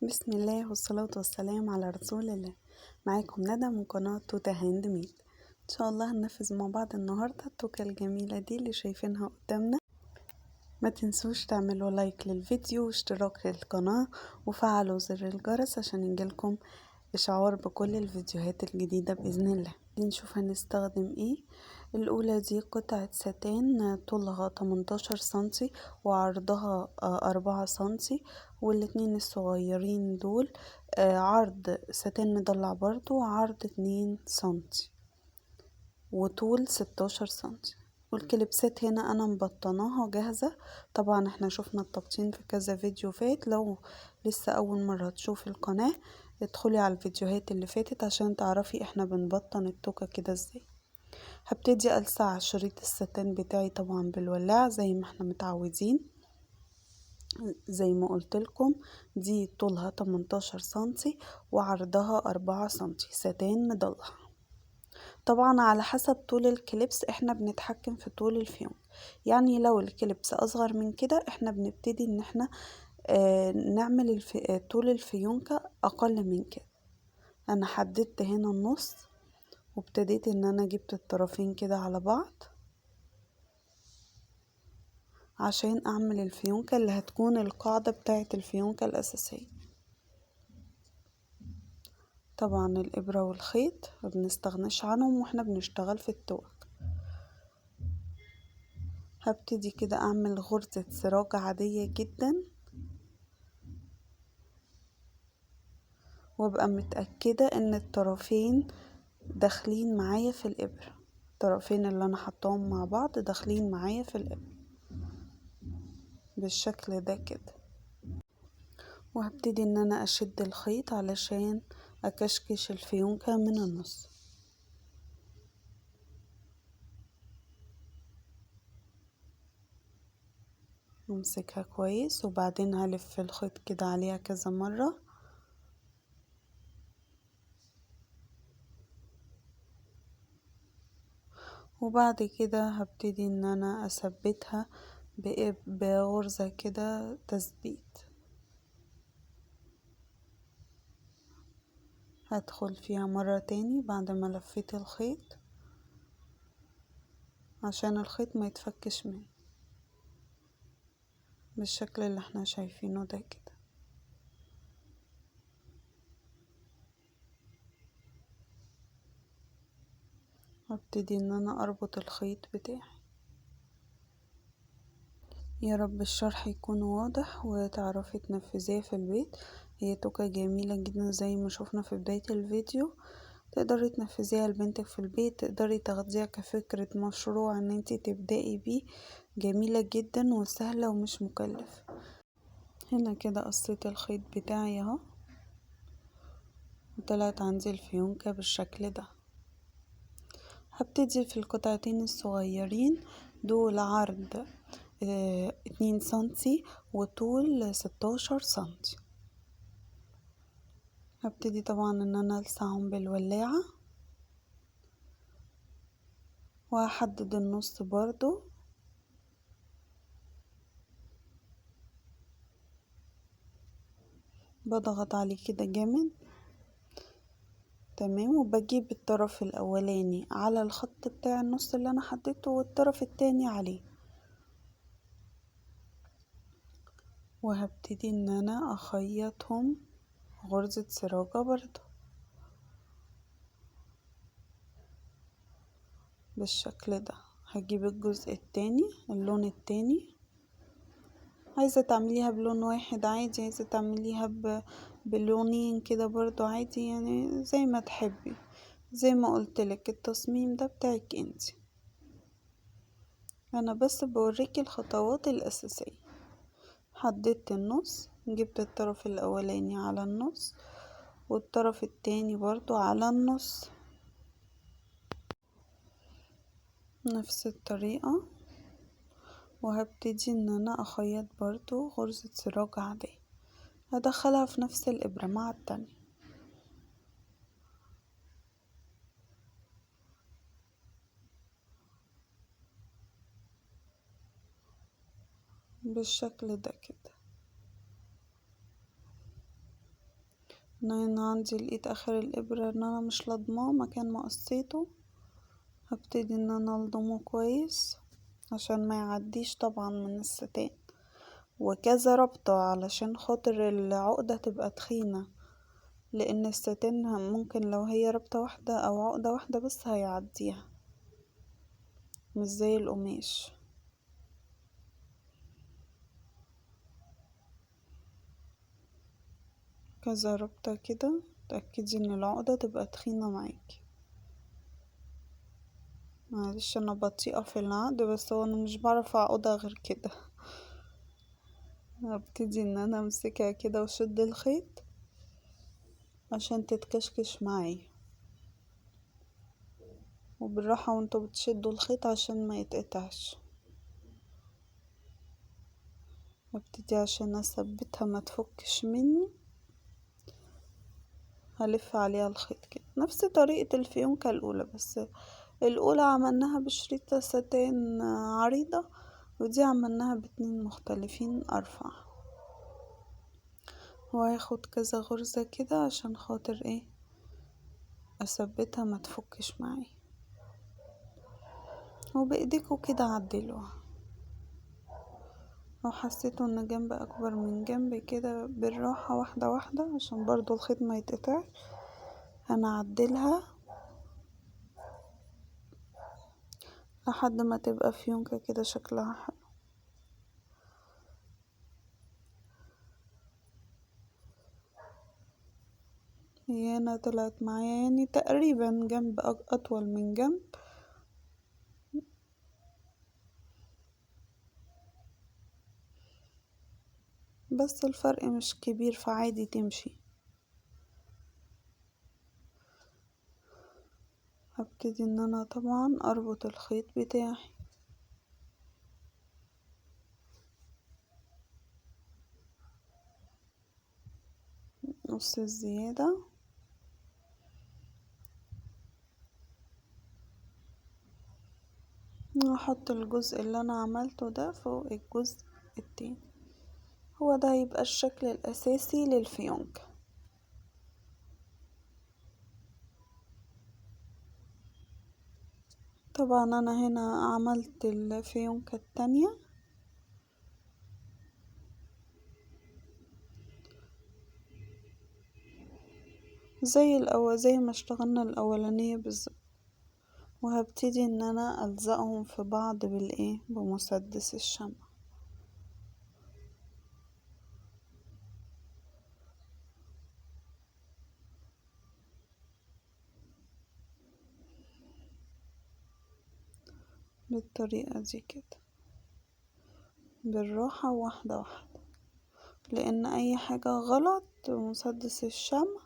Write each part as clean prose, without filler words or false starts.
بسم الله والصلاة والسلام على رسول الله. معاكم ندى من قناة توتا هاند ميد. ان شاء الله هننفذ مع بعض النهاردة التوكة الجميلة دي اللي شايفينها قدامنا. ما تنسوش تعملوا لايك للفيديو واشتراك للقناة وفعلوا زر الجرس عشان يجيلكم اشعار بكل الفيديوهات الجديدة بإذن الله. نشوف هنستخدم ايه. الاولى دي قطعة ستان طولها 18 سنتي وعرضها 4 سنتي، والاتنين الصغيرين دول عرض ستان مضلع برضو عرض 2 سنتي وطول 16 سنتي. والكليبسات هنا انا مبطناها جاهزة، طبعا احنا شفنا التبطين في كذا فيديو فات. لو لسه اول مرة تشوفي القناة ادخلي على الفيديوهات اللي فاتت عشان تعرفي احنا بنبطن التوكة كده ازاي. هبتدي ألسع شريط الستان بتاعي طبعا بالولاعة زي ما احنا متعودين. زي ما قلت لكم دي طولها 18 سنتي وعرضها 4 سنتي ستان مضلع. طبعا على حسب طول الكليبس احنا بنتحكم في طول الفيونك، يعني لو الكليبس اصغر من كده احنا بنبتدي ان احنا نعمل طول الفيونكة اقل من كده. انا حددت هنا النص وابتديت ان انا جبت الطرفين كده على بعض عشان اعمل الفيونكة اللي هتكون القاعدة بتاعة الفيونكة الاساسية. طبعا الابرة والخيط ما بنستغناش عنهم واحنا بنشتغل في التوك. هبتدي كده اعمل غرزة سراج عادية جدا، وابقى متأكدة ان الطرفين داخلين معايا في الابرة، الطرفين اللي انا حطاهم مع بعض داخلين معايا في الابرة بالشكل ده كده. وهبتدي ان انا اشد الخيط علشان اكشكش الفيونكة من النص. امسكها كويس وبعدين هلف الخيط كده عليها كذا مرة. وبعد كده هبتدي ان انا اثبتها بغرزة كده تثبيت. هدخل فيها مرة تاني بعد ما لفيت الخيط عشان الخيط ما يتفكش مني بالشكل اللي احنا شايفينه ده كده. وابتدي ان انا اربط الخيط بتاعي. يا رب الشرح يكون واضح وتعرفي تنفذيه في البيت. هي توكة جميلة جدا زي ما شوفنا في بداية الفيديو، تقدري تنفذيها لبنتك في البيت، تقدري تاخديها كفكرة مشروع ان انتي تبدأي بيه. جميلة جدا وسهلة ومش مكلفة. هنا كده قصيت الخيط بتاعي اهو، وطلعت عندي الفيونكة بالشكل ده. هبتدي في القطعتين الصغيرين دول عرض 2 سنتي وطول 16 سنتي. هبتدي طبعا ان انا السعهم بالولاعة وهحدد النص برضو. بضغط عليه كده جامد تمام، وبجيب الطرف الاولاني على الخط بتاع النص اللي انا حددته والطرف التاني عليه، وهبتدي ان انا اخيطهم غرزة سراجة برضو بالشكل ده. هجيب الجزء التاني اللون التاني، عايزة تعمليها بلون واحد عادي، عايزة تعمليها بلونين كده برضو عادي، يعني زي ما تحبي. زي ما قلتلك التصميم ده بتاعك انتي، انا بس بوريكي الخطوات الاساسية. حددت النص، جبت الطرف الاولاني على النص والطرف التاني برضو على النص نفس الطريقة، وهبتدي ان انا اخيط برضو غرزة سراج عادية، هدخلها في نفس الابرة مع التانية. بالشكل ده كده. انا هنا عندي لقيت اخر الابرة ان انا مش لضماه مكان ما قصيته، هبتدي ان انا الضمه كويس عشان ما يعديش طبعا من الستان، وكذا ربطة علشان خاطر العقدة تبقى تخينة، لان الستان ممكن لو هي ربطة واحدة او عقدة واحدة بس هيعديها، مش زي القماش. كذا ربطة كده، تأكدي ان العقدة تبقى تخينة معاكي. معلش انا بطيئة في العقد، بس هو انا مش بعرف اعقدها غير كده. هبتدي ان انا امسكها كده واشد الخيط عشان تتكشكش معايا، وبالراحة وانتوا بتشدوا الخيط عشان ما يتقطعش. هبتدي عشان اثبتها ما تفكش مني، هلف عليها الخيط كده نفس طريقة الفيونكة الأولى، بس الأولى عملناها بشريطة ستان عريضة، ودي عملناها باتنين مختلفين أرفع. وهاخد كذا غرزة كده عشان خاطر ايه اثبتها ما تفكش معايا، وبايديكوا كده عدلوها. لو حسيتوا ان جنب اكبر من جنب كده بالراحة واحدة واحدة عشان برضو الخيط ما يتقطعش، هنعدلها لحد ما تبقى فيونكة كده شكلها حلو. هي هنا طلعت معايا تقريبا جنب اطول من جنب، بس الفرق مش كبير فعادي تمشي. هبتدي ان انا طبعا اربط الخيط بتاعي. نص الزيادة، هحط الجزء اللي انا عملته ده فوق الجزء التاني. هو ده هيبقى الشكل الاساسي للفيونكة. طبعا انا هنا عملت الفيونكة التانية، زي الأول زي ما اشتغلنا الأولانية بالظبط، وهبتدي ان انا الزقهم في بعض بمسدس الشمع. بالطريقة دي كده بالراحة واحدة واحدة، لان اي حاجة غلط بمسدس الشمع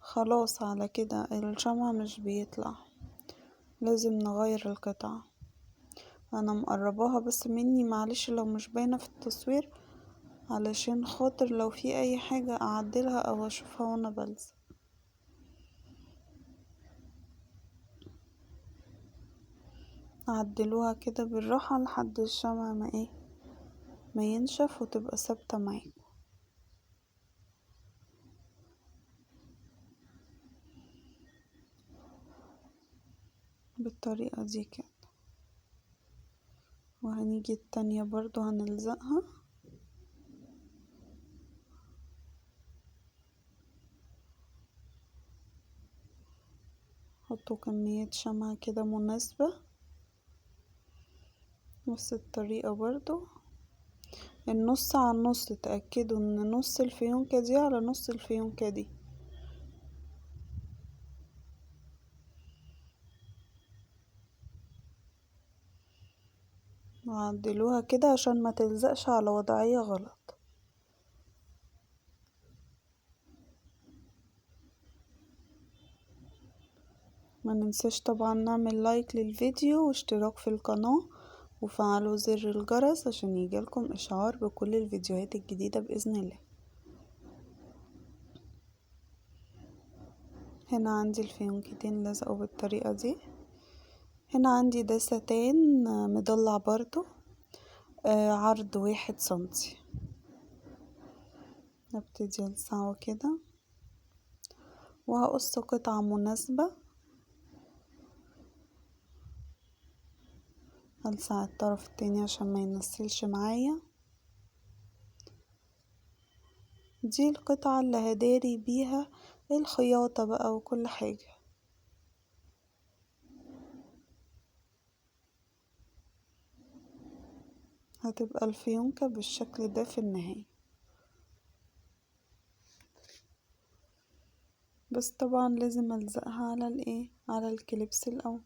خلاص على كده الشمع مش بيطلع، لازم نغير القطعة. انا مقرباها بس مني معلش لو مش باينة في التصوير، علشان خاطر لو في اي حاجة اعدلها او اشوفها وانا بلزق. عدلوها كده بالراحة لحد الشمع ما ينشف وتبقى ثابتة معاكم. بالطريقة دي كده. وهنيجي التانية برضو هنلزقها. حطوا كمية شمعة كده مناسبة، نفس الطريقة برضو، النص على النص، تأكدوا ان نص الفيونكة دي على نص الفيونكة دي. وعدلوها كده عشان ما تلزقش على وضعية غلط. ما ننساش طبعا نعمل لايك للفيديو واشتراك في القناة وفعلوا زر الجرس عشان يجيلكم اشعار بكل الفيديوهات الجديدة بإذن الله. هنا عندي الفيونكتين لزقوا بالطريقة دي. هنا عندي ده ستان مضلع برضو، عرض 1 سنتي. هبتدي السعه كده. وهقص قطعة مناسبة. هلسع الطرف التاني عشان ما ينسلش معايا. دي القطعة اللي هداري بيها الخياطة بقى وكل حاجة. هتبقى الفيونكة بالشكل ده في النهاية. بس طبعا لازم الزقها على الايه، على الكليبس الاول.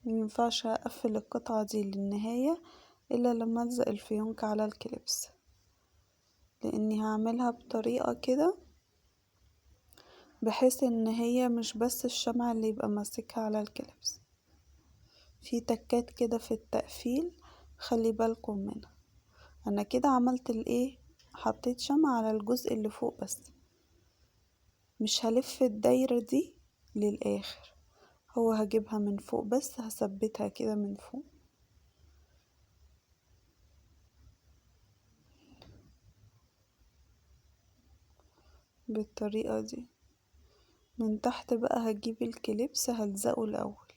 مينفعش اقفل القطعة دي للنهاية الا لما الزق الفيونكة على الكليبس، لاني هعملها بطريقة كده بحيث ان هي مش بس الشمع اللي يبقى ماسكها على الكليبس، في تكات كده في التقفيل خلي بالكم منها. انا كده عملت الايه، حطيت شمع على الجزء اللي فوق بس، مش هلف الدايرة دي للاخر، هو هجيبها من فوق بس، هثبتها كده من فوق. بالطريقة دي. من تحت بقى هجيب الكليبس هلزقه الاول،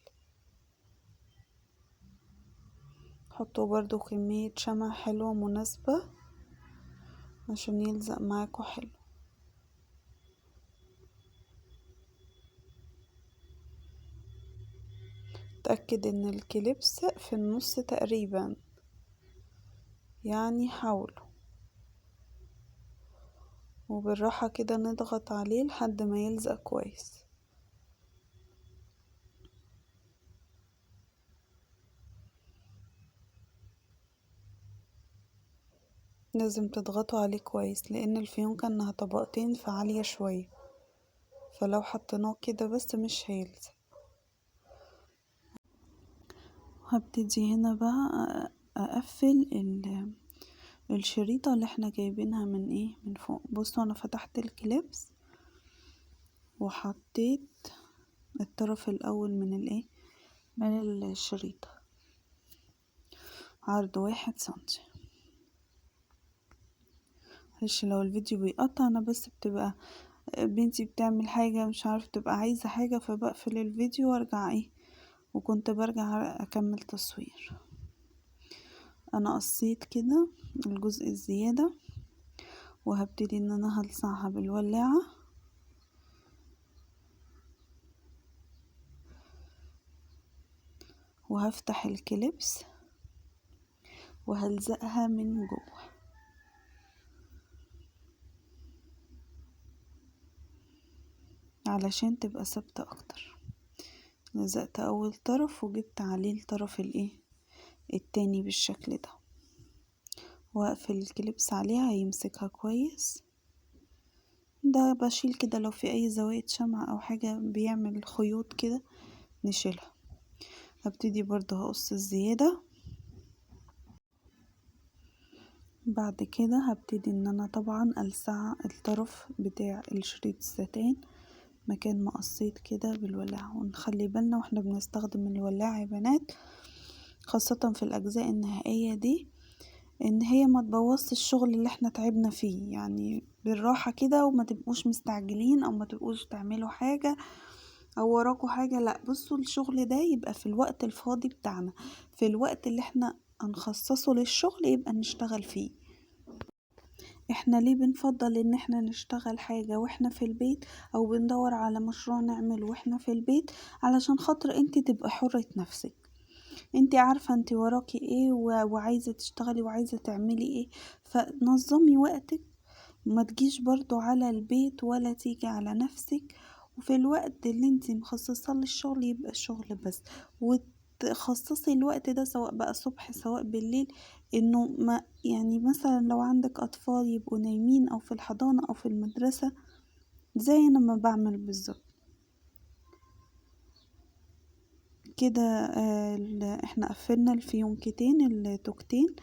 حطوا برضو كمية شمع حلوة مناسبة عشان يلزق معاكوا حلو. اتأكد ان الكليبس في النص تقريبا، يعني حوله، وبالراحة كده نضغط عليه لحد ما يلزق كويس. لازم تضغطوا عليه كويس لان الفيونكة انها طبقتين فعالية شوية، فلو حطيناه كده بس مش هيلزق. هبتدي هنا بقى اقفل الشريطة اللي احنا جايبينها من ايه، من فوق. بصوا انا فتحت الكليبس وحطيت الطرف الاول من الايه، من الشريطة، عرض 1 سنتي. معلش لو الفيديو بيقطع، انا بس بتبقى بنتي بتعمل حاجة مش عارفة، تبقى عايزة حاجة، فبقفل الفيديو وارجع ايه، وكنت برجع اكمل تصوير. انا قصيت كده الجزء الزيادة، وهبتدي ان انا هلسعها بالولاعة. وهفتح الكليبس وهلزقها من جوه. علشان تبقى ثابتة اكتر. لزقت اول طرف وجبت عليه الطرف الايه التاني بالشكل ده، واقفل الكليبس عليها هيمسكها كويس. ده بشيل كده لو في اي زوايد شمع او حاجة بيعمل خيوط كده نشيلها. هبتدي برضه هقص الزيادة. بعد كده هبتدي ان انا طبعا السع الطرف بتاع الشريط الستان مكان ما قصيت كده بالولاعة. ونخلي بالنا واحنا بنستخدم الولاعة يا بنات، خاصة في الأجزاء النهائية دي، ان هي ما تبوظش الشغل اللي احنا تعبنا فيه، يعني بالراحة كده، وما تبقوش مستعجلين او ما تبقوش تعملوا حاجة او وراكوا حاجة. لا بصوا، الشغل ده يبقى في الوقت الفاضي بتاعنا، في الوقت اللي احنا هنخصصه للشغل يبقى نشتغل فيه. احنا ليه بنفضل ان احنا نشتغل حاجة واحنا في البيت، او بندور على مشروع نعمله واحنا في البيت؟ علشان خاطر انت تبقى حرة نفسك، انت عارفة انت وراكي ايه وعايزة تشتغلي وعايزة تعملي ايه، فنظمي وقتك، ما تجيش برضو على البيت ولا تيجي على نفسك. وفي الوقت اللي انت مخصصاه للشغل يبقى الشغل بس، وتخصصي الوقت ده سواء بقى صبح سواء بالليل، انه ما يعني مثلا لو عندك اطفال يبقوا نايمين او في الحضانة او في المدرسة، زي انا ما بعمل بالظبط كده. احنا قفلنا الفيونكتين التوكتين،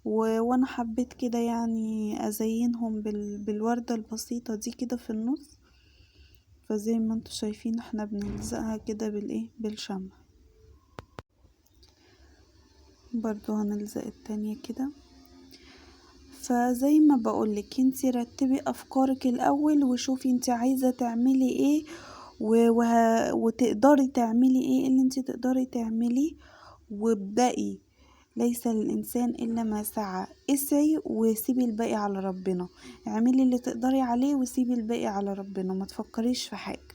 وانا حبيت كده ازينهم بالوردة البسيطة دي كده في النص. فزي ما انتوا شايفين احنا بنلزقها كده بالشمع. برضو هنلزق التانية كده. فزي ما بقولك انتي رتبي افكارك الاول وشوفي انتي عايزة تعملي ايه وتقدري تعملي ايه اللي انتي تقدري تعمليه، وابدأي. ليس للإنسان إلا ما سعى، اسعي وسيبي الباقي على ربنا، اعملي اللي تقدري عليه وسيبي الباقي على ربنا، ما تفكريش في حاجة.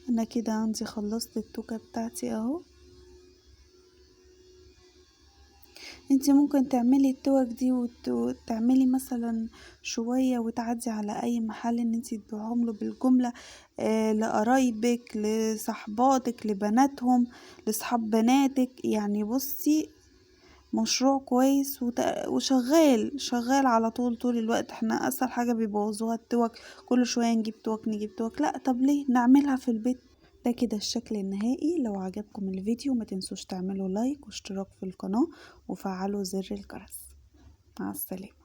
أنا كده عندي خلصت التوكة بتاعتي اهو. انتي ممكن تعملي التوك دي وتعملي مثلا شوية وتعدي على اي محل ان انتي تبيعهم له بالجملة، لقرايبك، لصحباتك، لبناتهم، لصحاب بناتك. بصي مشروع كويس وشغال، شغال على طول، طول الوقت. احنا اسهل حاجة بيبوظوها التوك، كل شوية نجيب توك نجيب توك، لا طب ليه نعملها في البيت. ده كده الشكل النهائي. لو عجبكم الفيديو ما تنسوش تعملوا لايك واشتراك في القناة وفعلوا زر الجرس. مع السلامة.